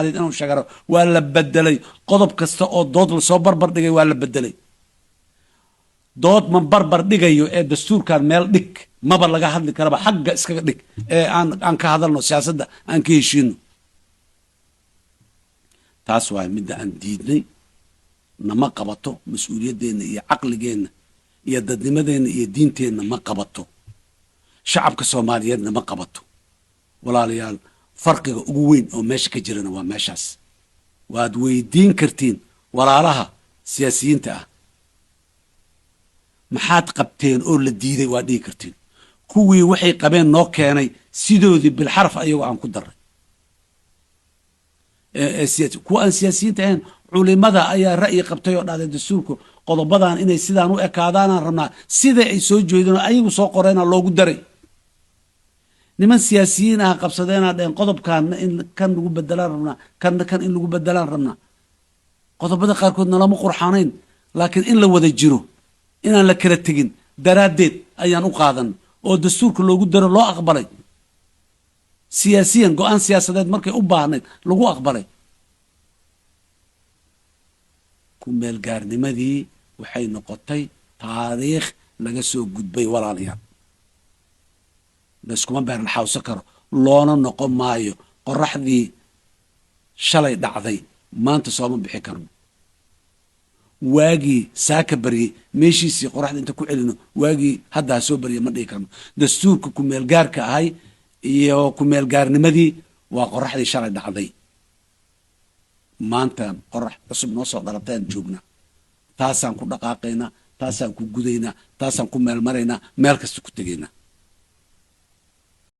Inuu sheegaro waa la bedelay. Qodob kasta oo dood lasoo barbar dhigay waa la bedelay. Dood ma barbar dhigayo ee dastuurkan meel dhig, maba laga hadli karaba, xagga iskaga dhig ee aan ka hadalno siyaasadda, aan ka heshiino. Taas waay midda aan diidnay. Nama qabato, mas-uuliyaddeenna iyo caqligeenna iyo dadnimadeenna iyo diinteenna ma qabato, shacabka Soomaaliyeedna ma qabato. Walaalayaal, farqiga ugu weyn oo meesha ka jirana waa meeshaas. Waad weydiin kartiin walaalaha siyaasiyiinta ah, "Maxaad qabteen oo la diiday?" Waad dhihi kartiin. Kuwii waxay qabeen noo keenay sidoodii bilxaraf ayagoo aan ku daray. Kuwa aan siyaasiyiinta ahayn, culimada ayaa ra'yi qabtay oo dhahday, "Dastuurku qodobadan inay sidaan u ekaadaanaan rabnaa." Sida ay soo jeedeen oo ayagu soo qoreena loogu daray. Niman siyaasiyiin ah qabsadeenaa dheheen, "Qodobkaanna in kan lagu bedelaan rabnaa, kanna kan in lagu bedelaan rabnaa." Qodobada qaarkoodna lama qurxanayn, laakiin in la wada jiro, inaan la kala tegin daraaddeed ayaan u qaadan oo dastuurka loogu daro, loo aqbalay. Siyaasiyan, go-aan siyaasadeed markay u baahnayd lagu aqbalay. Ku meelgaarnimadii waxay noqotay taariikh laga soo gudbay. Walaalayaal, layskuma beerlaxawsan karo, loona noqon maayo. Qoraxdii shalay dhacday maanta sooma bixi karno. Waagii saaka baryey meeshiisii qoraxda inta ku celino, waagii hadda ha soo barya ma dhihi karno. Dastuurka kumeelgaarka ahay iyo kumeelgaarnimadii waa qoraxdii shalay dhacday. Maanta qorax cusub noo soo dhalataan joognaa. Taasaan ku dhaqaaqaynaa, taasaan ku gudaynaa, taasaan ku meel maraynaa, meel kasta ku tegaynaa.